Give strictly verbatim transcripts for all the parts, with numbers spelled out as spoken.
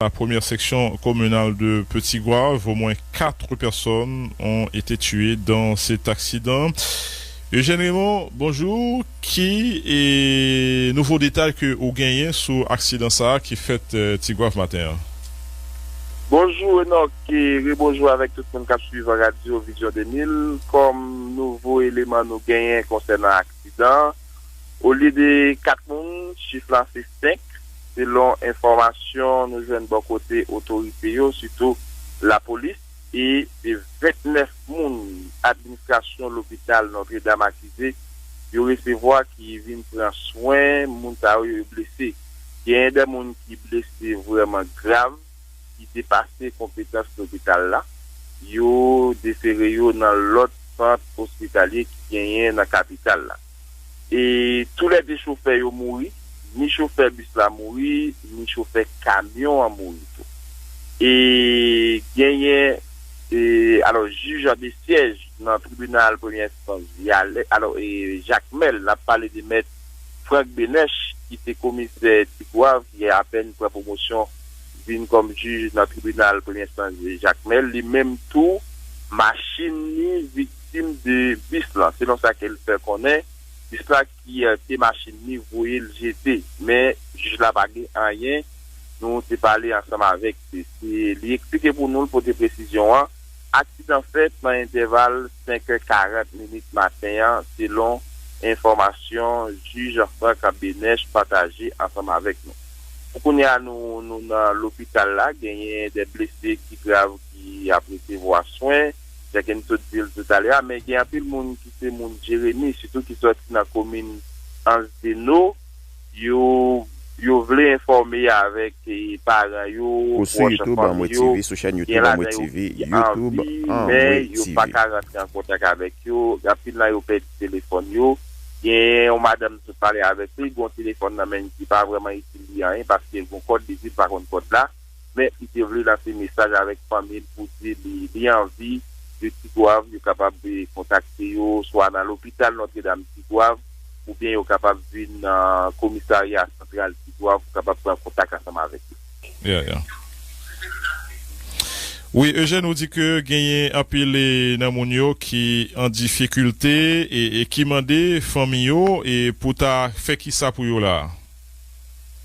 La première section communale de Petit-Goâve, au moins quatre personnes ont été tuées dans cet accident. Eugène Raymond, bonjou. Ki e nouvo detay ke ou genyen sou aksidan sa a ki fèt, eh, Tigwav maten an? Bonjou, Enock, e rebonjou avèk tout moun k ap swiv Radyo Vizyon de mil. Kòm nouvo eleman nou genyen konsènan aksidan an, olye de kat moun, chif la se senk, selon enfòmasyon nou jwenn bò kote otorite yo, sitou lapolis, e se vennèf moun administrasyon lopital Nòtredam akize yo resevwa ki vin pran swen moun sa yo, yo blese. Genyen de moun ki blese vrèman grav, ki depase konpetans lopital la. Yo defere yo nan lòt sant ospitalye ki genyen nan kapital la. E toulède chofè yo mouri, ni chofè bis la mouri, ni chofè kamyon an mouri tou. E genyen, e, alò, jij de syèj nan tribinal premyè enstans, Vyalè, alò, e, Jakmèl, n ap pale de mèt Frank Benèch, ki te komisè Tigwav, ki apèn pran pwomosyon vin kòm jij nan tribinal premyè enstans Jakmèl, li menm tou, machin li viktim de bis lan, selon sa ke l fè konnen, bis la ki, eh, te machin li voye l jete, men jij la pa gen anyen, nou te pale ansanm avèk li. Se, li eksplike pou nou, l pote presizyon an, aksidan fèt nan entèval senk è karant minit maten an, selon enfòmasyon jij Frank Benèch pataje ansanm avèk nou. Pou kounye a, nou, nou nan lopital la, genyen de blese ki grav ki ap resevwa swen. Jan ke n sot di l toutalè a, men gen anpil moun ki se moun Jeremi, sitou ki sòti nan komin Ansdeno, yo, yo vle enfòme avèk, e, paran yo, pwòch fanmi yo. Gen ladan yo ki anvi, men yo pa ka rantre an kontak avèk yo. Anpil nan yo pèdi telefòn yo. Gen yon madanm m sot pale avèk li, gen yon telefòn nan men l ki pa vrèman itil li anyen, paske l gen yon kòd, li di l pa konn kòd la. Men li te vle lanse mesaj avèk fanmi l pou di li, li anvi yo Tigwav, yo kapab, eh, kontakte yo, swa nan lopital Nòtredam Tigwav, oubyen yo kapab vin nan komisarya santral Tigwav pou kapab pran kontak ansanm avèk yo. Yeah, yeah. Wi, Eugène, ou di ke genyen anpil, eh, nan moun yo ki an difikilte e, e ki mande fanmi yo, e pou ta fè kisa pou yo la?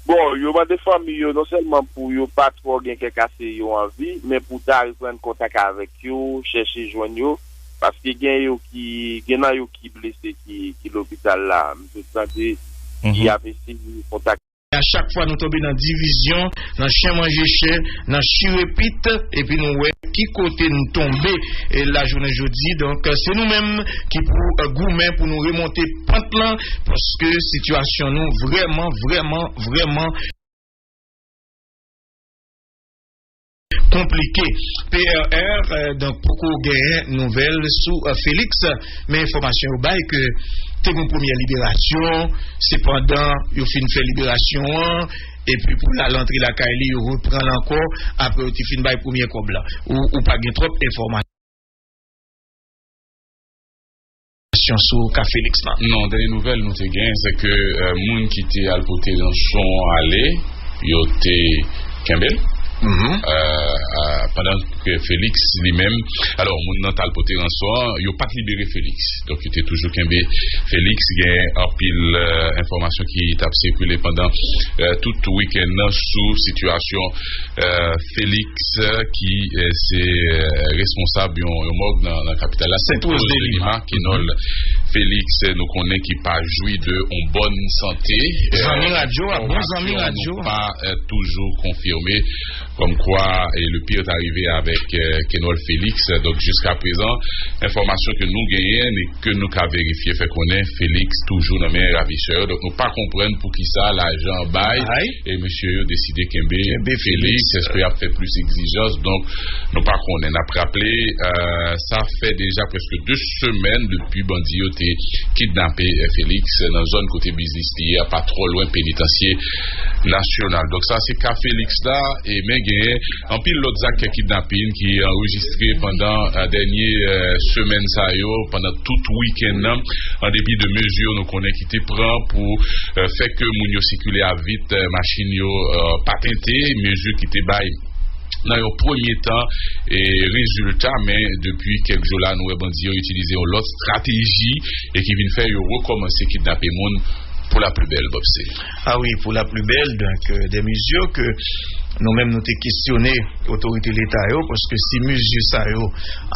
Bon, yo mande fanmi yo non sèlman pou yo pa twò gen kè kase yo anvi, men pou ta reprann kontak avèk yo, chèche jwenn yo, paske gen yo ki, gen nan yo ki blese, ki, ki lopital la. M sot tande ki ap eseye kontakte. A chak fwa nou tonbe nan divizyon, nan chen manje chen, nan chire pit, epi nou wè ki kote n tonbe, e, lajounen jodi. Donk, se nou menm ki pou, e, goumen pou nou remonte pant lan, paske sitiyasyon nou vrèman, vrèman, vrèman konplike. P R R, e, donk, poko genyen nouvèl sou, e, Félix, men enfòmasyon yo bay ke te gen premyè liberasyon, sepandan yo fin fè liberasyon an, epi pou l al antre lakay li, yo repran l ankò, apre yo te fin bay premyè kòb la. Ou, ou pa gen twòp enfòmasyon sou ka Félix lan? Non, dènye nouvèl nou te gen, se ke, e, moun ki te al pote ranson ale, yo te kenbe l. Mhm. E, e, pandan ke Félix li menm, alò, moun nan t al pote ranson an, yo pa t libere Félix. Donk, yo te toujou kenbe Félix. Gen anpil, e, enfòmasyon ki t ap sikile pandan, e, tout wikenn nan sou sitiyasyon, e, Félix, e, ki, e, se, e, responsab yon, yon mòg nan, nan kapital la, Sent Woz Delima. Kenòl Félix, e, nou konnen ki pa jwi de yon bòn sante. E, zanmi radyo a, bon zanmi radyo. Enfòmasyon nou pa, e, toujou konfime. Kòmkwa, e, le pire ta rive avèk, e, Kenòl Félix. Donk, jiska prezan, enfòmasyon ke nou genyen e ke nou ka verifye fè konnen Félix toujou nan men ravisè yo. Donk, nou pa konprann poukisa lajan bay e mesye yo deside kenbe Félix. Èske y ap fè plis egzijans? Donk, nou pa konnen. N ap raple, e, sa fè deja prèske de semèn depi bandi yo te kidnape, eh, Félix nan zòn kote biznis li ye a, pa twò lwen penitansye nasyonal. Donk sa se ka Félix la, e men genyen anpil lòt zak kidnapin ki anrejistre pandan, eh, dènye, eh, semèn sa yo, pandan tout wikenn nan, an depi de mezi nou konnen ki te pran pou, eh, fè ke moun yo sikile a vit, eh, machin yo, eh, pa tente, mezi ki te bay nan yon premye tan, e rezilta, men depi kèk jou la, nou wè bandi yo itilize yon lòt estrateji e ki vin fè yo rekòmanse kidnape moun pour la plus belle, Bobsé. Ah wi, pour la plus belle, donk, euh, de mezi ke nou menm nou te kesyone otorite Leta yo, paske si mezi sa yo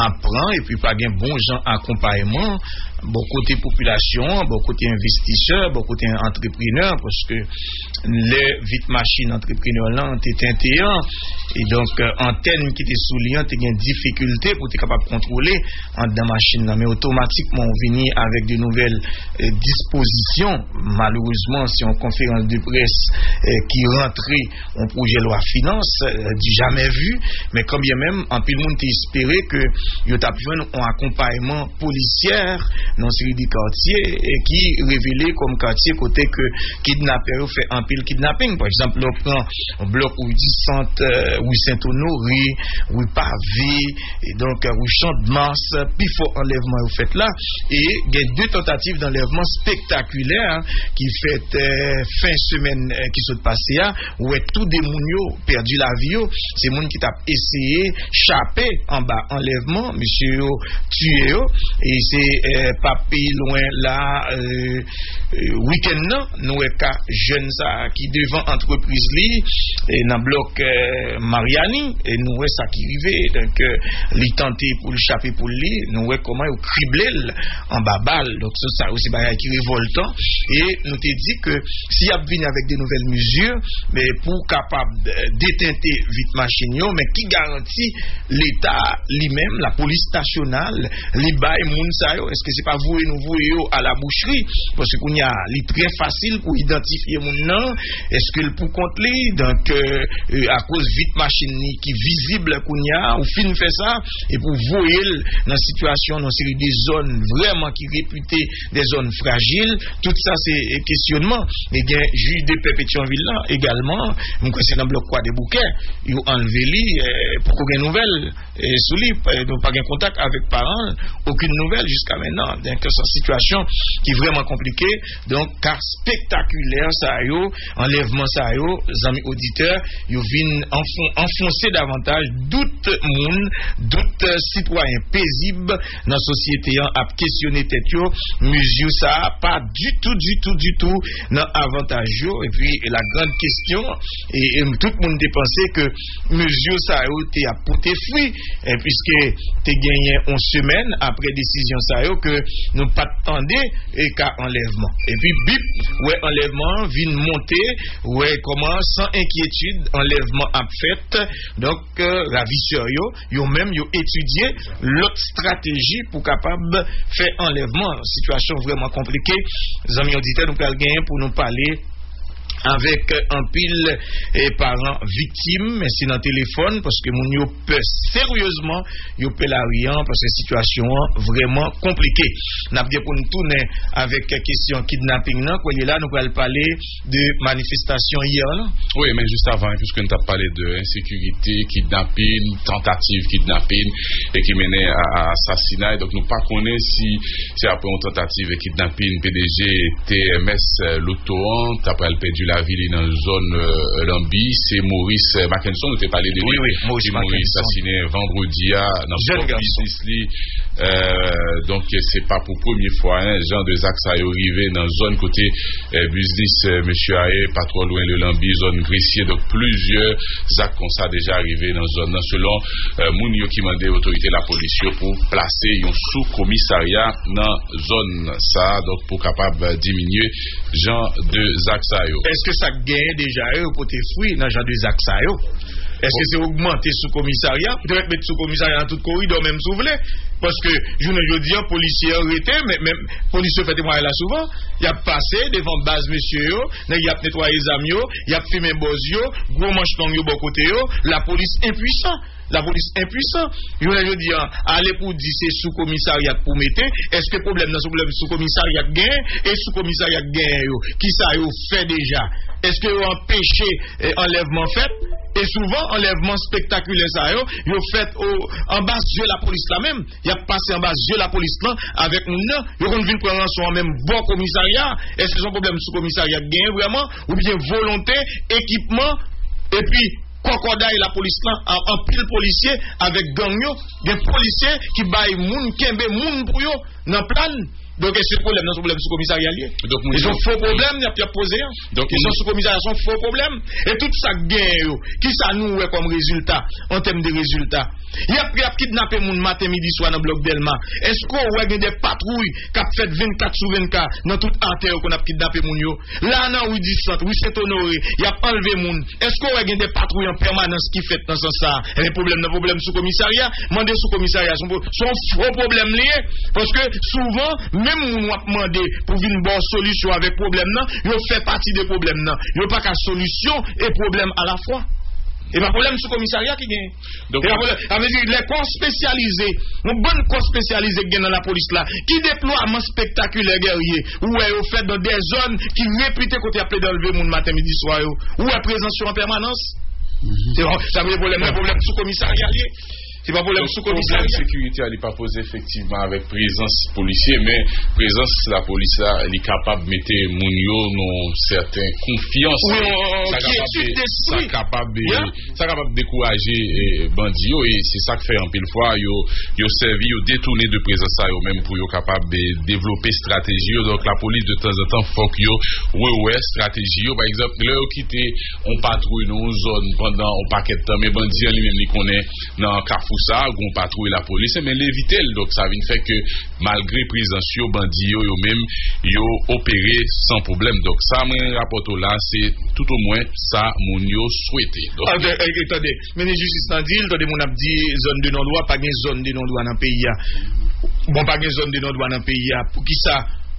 ap pran epi pa gen bon jan akonpayman, bò kote popilasyon an, bò kote envestisè, bò kote antreprenè, paske lè vit machin antreprenè lan te tente an, e donk, euh, antèn ki te sou li an te gen difikilte pou te kapab kontwole anndan machin nan, men otomatikman ou vini avèk de nouvèl, euh, dispozisyon. Malerezman, se yon konferans de près, euh, ki rantre yon pwojè lwa finans, euh, du jamais vu, men kanmenm, anpil moun te espere ke yo t ap jwenn yon akonpayman polisyè nan yon seri de katye, e ki revele kòm katye kote ke kidnapè yo fè anpil kidnaping. Pa egzanp, lè w pran blòk Ri di Sant, euh, Ri Sent Onore, Ri Pave, e donk, euh, Ri Chandmas, pifò anlèvman yo fèt la. E gen de tantativ d'anlèvman spektakilè ki fèt, euh, fen semèn, euh, ki sot pase a. Ou wè tou de moun yo pèdi lavi yo. Se moun ki t ap eseye chape anba anlèvman, mesye yo tiye yo. E se, eh, pa pi lwen la, eh, eh, wikenn nan, nou wè ka jèn sa a ki devan antrepriz li, eh, nan blòk, eh, Maryani, e nou wè sa ki rive. Donk, eh, li tante pou l chape pou li, nou wè kòman yo krible l anba bal. Donk, se sa yo, se bagay ki revòltan. E nou te di ke si y ap vini avèk de nouvèl mezi, men pou kapab, eh, detente vit machin yo, men ki garanti Leta li menm, lapolis nasyonal, li bay moun sa yo? Èske se pa voye nou voye yo alabouchri? Paske kounye a, li trè fasil pou idantifye moun nan. Èske l pou kont li? Donk, eh, eh, akoz vit machin li ki vizib kounye a, ou fin fè sa, epi w voye l nan sitiyasyon, nan seri de zòn vrèman ki repite de zòn frajil, tout sa se, eh, kesyonman. E gen jij de pè Petyonvil la egalman, m kwè se nan blòk Kwadèboukè, yo anlve li, eh, poko gen nouvèl, eh, sou li, eh, nou pa gen kontak avèk paran l, okenn nouvèl jiska mennan. Donk, se yon sitiyasyon ki vrèman konplike. Donk, ka spektakilè sa yo, anlèvman sa yo, zanmi oditè, yo vin anfon-, anfonse davantaj dout moun, dout, eh, sitwayen pezib nan sosyete an ap kesyone tèt yo. Mezi sa a pa ditou, ditou, ditou nan avantaj yo. Epi, la grande question, e, e tout moun te panse ke mezi sa yo te ap pote fwi, e, piske te genyen yon semèn apre desizyon sa yo ke nou pa t tande, e, ka anlèvman. Epi, bip, wè anlèvman an vin monte, wè kòman, san enkyetid, anlèvman ap fèt. Donk, eh, ravisè yo, yo menm, yo etidye lòt estrateji pou kapab fè anlèvman. Sitiyasyon vrèman konplike. Zanmi oditè, nou pral genyen pou nou pale avèk, eh, anpil, eh, paran viktim, men se nan telefòn, paske moun yo pè seryezman, yo pè lari an, paske sitiyasyon an vrèman konplike. N ap gen pou n tounen avèk kesyon kidnaping nan. Kounye la, nou pral pale de manifestasyon yè lan. Wi, men jis avan, piske n t ap pale de ensekirite, kidnapin, tantativ kidnapin, e ki mennen a, a asasinay. Donk, nou pa konnen si se apre yon tantativ kidnapin P D G T M S, eh, Loto an, ta pral pèdi lavi li nan zòn, eh, Lanbi. Se Maurice, eh, Mackenson, nou te pale de li. Wi, wi, Maurice Ki mouri Mackenson. Asasinen vandredi a nan Jèn pwòp gason. biznis li. Eh, donk, se pa pou premye fwa, en, jan de zak sa yo rive nan zòn kote, eh, biznis, eh, mesye a ye, pa twò lwen le Lanbi, zòn Gresye. Donk, plizyè zak konsa deja rive nan zòn nan, selon, eh, moun yo ki mande otorite lapolis yo pou plase yon sou komisarya nan zòn sa a, donk, pou kapab, eh, diminye jan de zak sa yo. Èske sa k genyen deja yo pote fwi nan jan de zak sa yo? Èske se ogmante sou komisarya? Ou te mèt met sou komisarya nan tout koridò, menm si w vle. Paske, jounen jodi a, polisye an rete, men, men polis yo fè temwayaj la souvan. Y ap pase devan baz mesye yo, nèg y ap netwaye zam yo, y ap fimen bòz yo, gwo manch long yo bò kote yo, lapolis enpwisan. Lapolis enpwisan. Jounen jodi a, ale pou di se sou komisarya k pou mete. Èske pwoblèm nan se pwoblèm sou komisarya k genyen? E sou komisarya k genyen yo, kisa yo fè deja? Èske yo anpeche, eh, anlèvman fèt? E souvan, anlèvman spektakilè sa yo, yo fèt o, anba zye lapolis la menm. Y ap pase anba zye lapolis lan avèk moun nan. Yo konn vin pran ranson an menm bò komisarya a. Èske se yon pwoblèm sou komisarya k genyen vrèman? Oubyen volonte, ekipman, epi kòkòday lapolis lan, a- anpil polisye avèk gang yo? Gen polisye ki bay moun, kenbe moun pou yo nan Plàn. Donk, èske pwoblèm nan se yon pwoblèm sou komisarya l ye? Donk, moun E se yo yon fo pwoblèm y ap, y ap poze an. Donk, Kesyon moun sou komisarya se yon fo pwoblèm. E tout sa k genyen yo, kisa nou wè kòm rezilta, an tèm de rezilta? Y ap, y ap kidnape moun maten, midi, swa nan blòk Dèlma. Èske w wè gen de patwouy k ap fèt vennkat sou vennkat nan tout atè yo konn ap kidnape moun yo? La, nan ri di Sant, ri Sent Onore, y ap anlve moun. Èske w wè gen de patwouy an pèmanans ki fèt nan sans sa a? Ebyen, pwoblèm nan, pwoblèm sou komisarya. Mande sou komisarya, se yon pwo- se yon fo pwoblèm li ye. Paske souvan, menm moun w ap mande pou vin ba w solisyon avèk pwoblèm nan, yo fè pati de pwoblèm nan. Yo pa ka solisyon e pwoblèm alafwa. E pa pwoblèm sou komisarya ki genyen. Donk, E pa pwoblèm. Sa vle di, lè kò espesyalize, yon bann kò espesyalize ki gen nan lapolis la, ki deplwaman spektakilè, Guerrier, ou wè yo fè nan de zòn ki repite kote y ap plede anlve moun maten, midi, swa yo? Ou wè prezans yo an pèmanans? Se, sa vle pwoblèm nan, pwoblèm sou komisarya li ye. Se pa pwoblèm Donk, sou pwoblèm komisarya. Sekirite a, li pa poze efektivman avèk prezans polisye, men prezans lapolis la, li kapab mete moun yo nan sèten konfyans. Wi, yon, yon Sa kapab, kyetid sa d'espri. kapab, Yeah. sa kapab dekouraje, eh, bandi yo, e se sa k fè anpil fwa yo, yo sèvi, yo detounen de prezans sa yo menm pou yo kapab, eh, devlope estrateji yo. Donk, lapolis, de tanzantan, fòk yo rewè estrateji yo. Pa egzanp, lè yo kite yon patwouy nan yon zòn pandan yon pakèt tan, men bandi an li menm, li konnen nan kafou sa a, gon patwouy lapolis, men l evite l. Donk, sa vin fè ke, malgre prezans yo, bandi yo, yo menm, yo opere san pwoblèm. Donk, sa mwen rapòte w la, se toutomwen sa moun yo swete. Donk, Tande, eh, eh, tande, minis jistis lan di l, tande moun ap di zòn de non dwa, pa gen zòn de non dwa nan peyi a. Bon, pa gen zòn de non dwa nan peyi a. Poukisa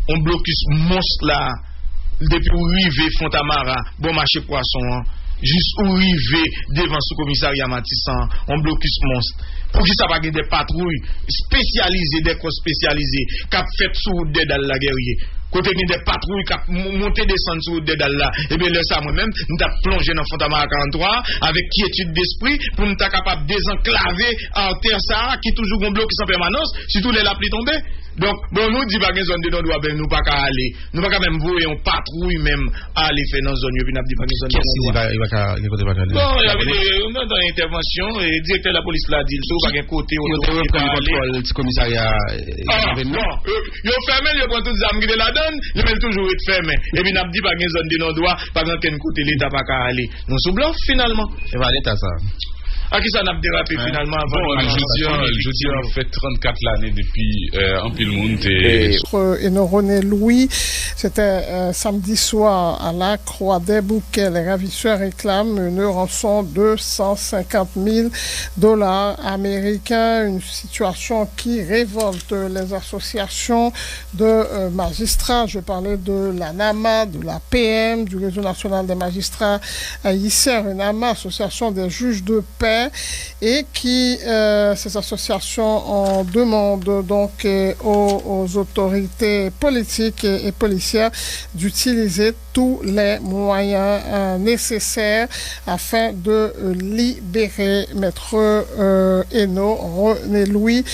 yon blokis mons la, depi w rive Fontamara, bò mache pwason an, jis ou rive devan sou komisarya Matisan an, yon blokis mons? Poukisa pa gen de patwouy espesyalize, de kò espesyalize k ap fèt sou wout Dèdal la, Guerrier? Kote gen de patwouy k ap m- monte desann sou wout Dèdal la. Ebyen, lè sa, mwen menm, m t ap plonje nan Fontamara karant twa a avèk kyetid despri pou m ta kapab dezanklave atè sa a ki toujou gon blokis an pèmanans, sitou lè lapli tonbe. Donk, bon, nou di pa gen zòn de non dwa, ben, nou pa ka ale. Nou pa ka menm voye yon patwouy menm ale fè nan zòn yo, epi n ap di pa gen zòn de Kiyès ki di pa, pa ka, gen kote pa ka ale? Bon, y ap, eh, nan, nan entèvansyon, eh, direktè lapolis la di l tou, pa gen kote Yo te otorite reprann pa ale. kontwòl ti komisarya, eh, Ah, Lavenn nan. bon, yo, yo fèmen l, yo pran tout zam ki te ladan l, li, men l toujou ret fèmen. Epi n ap di pa gen zòn de non dwa, pa gen ankenn kote Leta pa ka ale. Nou sou blòf, finalman. E pa Leta sa. A kisa n ap derape finalman avan Bon, nou jodi a, jodi a ap fè trannkat lane depi, eh, anpil moun te Maître Eno René Louis, c'était, euh, samedi soir à la Croix des Bouquets. Les ravisseurs réclament une rançon de cent cinquante mille dollars américains, une situation qui révolte les associations de, euh, magistrats. Je parlais de l'ANAMA, de la P M, du Réseau national des magistrats haïtiens, RENAMA, Association des juges de paix, et qui, euh, ces associations en demandent donc, euh, aux, aux autorités politiques et, et policières d'utiliser tous les moyens, euh, nécessaires afin de, euh, libérer Maître, euh, Eno René Louis.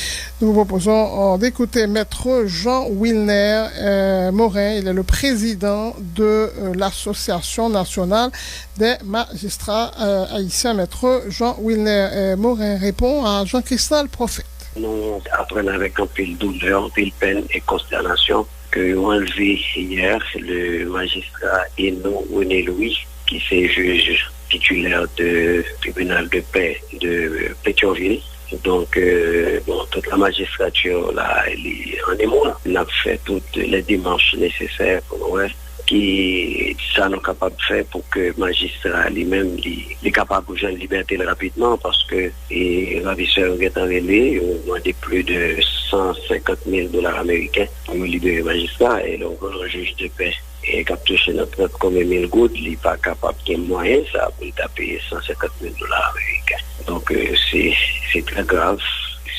Nous vous proposons, euh, d'écouter Maître Jean Wilner, euh, Morin. Il est le président de, euh, l'Association nationale des magistrats, euh, haïtiens. Maître Jean Wilner, euh, Morin répond à Jean-Christophe Prophète. Nou aprann avèk anpil doulè, anpil pèn e konstènasyon ke yo anlve yè le majistra Eno René Louis, ki se jij titilè de tribinal de pè de Petyonvil. Donk, euh, bon, tout la magistrati la, li an emwa. N ap fè tout lè demach nesesè pou nou wè ki sa nou kapab fè pou ke majistra li menm, li, li kapab jwenn libète l rapidman, paske, e, ravisè yo gentan rele, yo mande plis de san senkant mil dola ameriken pou yo libere majistra, e lè w pran yon jij de pè, e k ap touche nan trant konbyen mil goud, li pa kapab gen mwayen sa pou l ta peye san senkant mil dola ameriken. Donk, euh, se, se trè grav.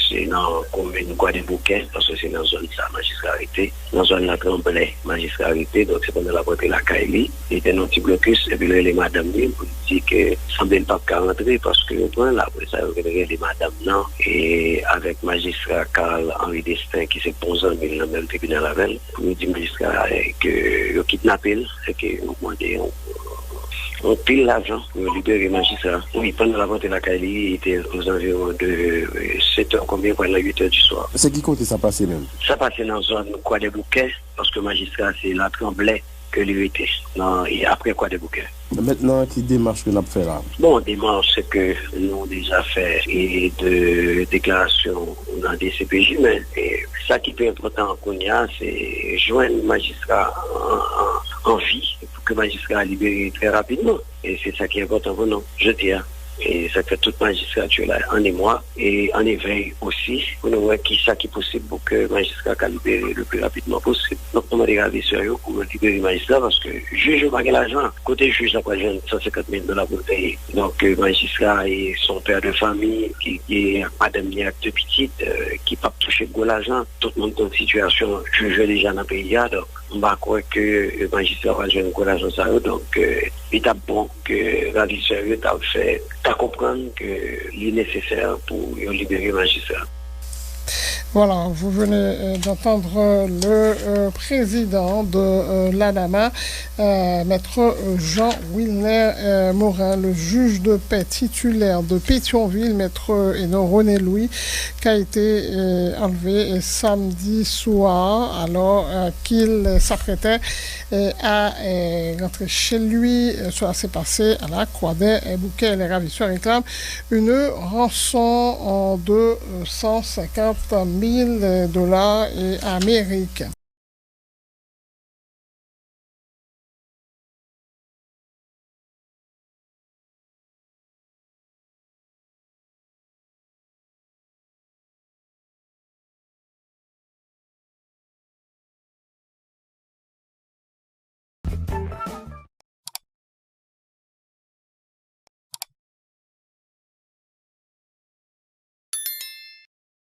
Se nan komin Kwadèboukè, paske se nan zòn sa majistra rete. Nan zòn La Tremblay, majistra rete. Donk, se pandan l ap rantre lakay li, li te nan ti blokis, epi l rele madanm li pou l di ke sanble l p ap ka rantre, paske yo pran l. Apre sa, yo vin rele madanm nan, e avèk majistra Carl Henry Destin, ki se bon zanmi l nan menm tribinal avè l, pou yo di majistra a, e, ke yo kidnape l, e ke yo mande yon yon pil lajan pou yo libere majistra. Wi, pandan l ap rantre lakay li, li te ozanviwon de, euh, sèt è konbyen, pral nan uit è di swa. Se ki kote sa pase menm? Sa pase nan zòn Kwadèboukè, paske majistra se La Tremblay ke li rete, nan, e apre Kwadèboukè. Mentnan, ki demach ke n ap fè la? Bon, demach, se ke nou deja fè e de deklarasyon nan D C P J, men, e, sa ki pi enpòtan kounye a, se jwenn majistra an, an, an vi, pou ke majistra a libere trè rapidman. E se sa ki enpòtan pou nou jodi a. E sa k fè tout majistrati la an emwa e an evèy osi, pou nou wè ki sa ki posib pou ke majistra ka libere le pli rapidman posib. Donk, nou mande ravizè yo pou yo libere majistra, paske jij yo pa gen lajan. Kote jij la pral jwenn san senkant mil dola pou l peye? Donk, euh, majistra, e se yon pè de fanmi ki, ki gen madanm li ak de pitit, euh, ki p ap touche gwo lajan. Tout moun konn sitiyasyon jij yo deja nan peyi a, donk, m pa kwè ke, euh, majistra pral jwenn gwo lajan sa yo. Donk, euh, li t ap bon ke ravizè yo ta fè, ta konprann ke li nesesè pou yo libere majistra. Voilà, vous venez euh, d'entendre le euh, président de euh, l'ADAMA, euh, maître Jean Wilner euh, Morin, le juge de paix titulaire de Pétionville, maître Eno René Louis, qui a été euh, enlevé euh, samedi soir alors euh, qu'il s'apprêtait euh, à euh, rentrer chez lui. Euh, cela s'est passé à la Croix des Bouquets. Les ravisseurs réclament une rançon de cent cinquante mille dollars américains.